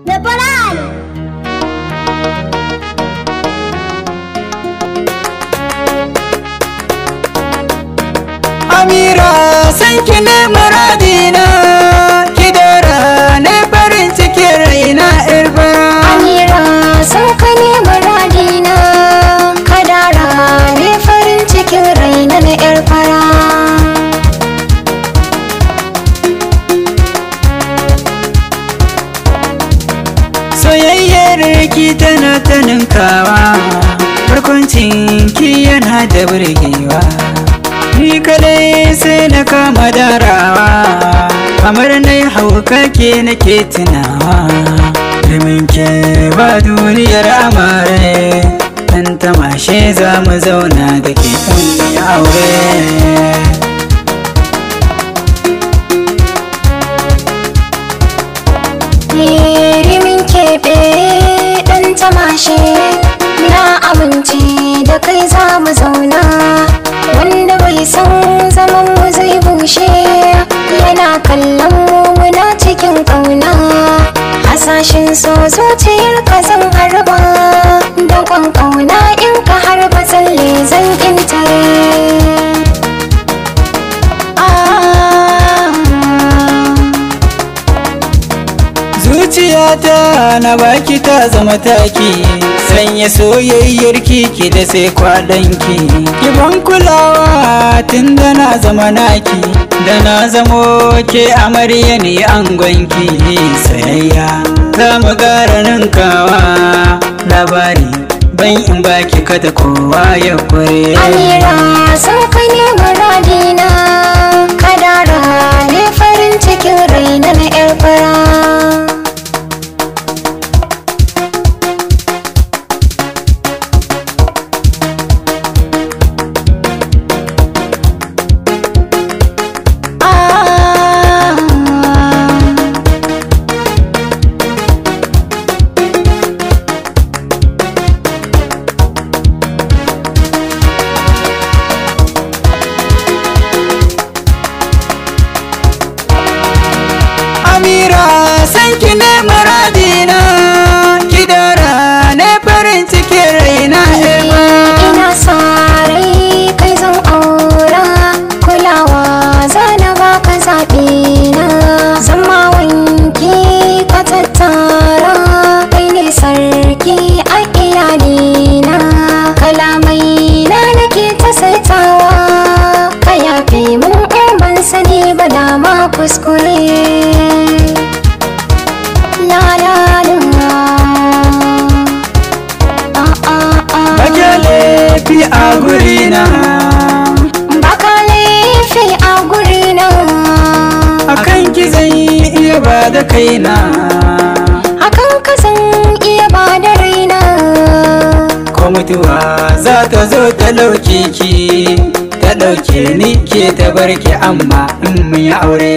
Da fara ne. Amira san ki ne muradina, ki dara ne farin cikin raina yar fara. Amira san ka ne muradina, ka dara ne farin cikin raina na yar fara. Soyayyar ki tana ta ninkawa, barkwancin ki yana da burgewa. Ni kadai sai na kama darawa, kamar na hauka ke nake tunawa. Domin ke ba duniyar amare, dan tamashe za mu zauna da ke ɗan aure. Rimin keɓe ɗan tamashe, na amince da kai za mu zauna. Wanda bai san zaman mu zai bushe, yana kallon mu muna cikin ƙauna. Hasashen so zuciyar ka zan harba, don kwan ƙauna in ka harba tsalle zan ƙintare. Zuciyata na baki ta zama taki, sanya soyayyar kiki da sai kwaɗanki. Ki ban kulawa tun da na zama naki, da na zamo ke amarya ne angonki. Soyayya za mu gara ninkawa, labari ban in baki kada kowa ya kure. Amira san ka ne muradina, ka dara ne farin cikin raina na yar fara. Amira san ki ne muradina, ki dara ne farin cikin raina. Ina sa rai kai zan aura, kulawa zana baka zaɓi na. Zama wanki ka tattara, kai ne sarki a iyalina. Kalamai na nake ta saitawa, ka yafe mun in ban sani ba dama kuskure. La la la. Ah ah ah. Baka laifi a gurina, Baka laifi a gurina, akan ki zan iya ba da kaina. Akan ka zan iya ba da raina. Ko mutuwa za ta zo ta ɗauke ki, ta ɗauke ni ke ta barki amma in mun yi aure.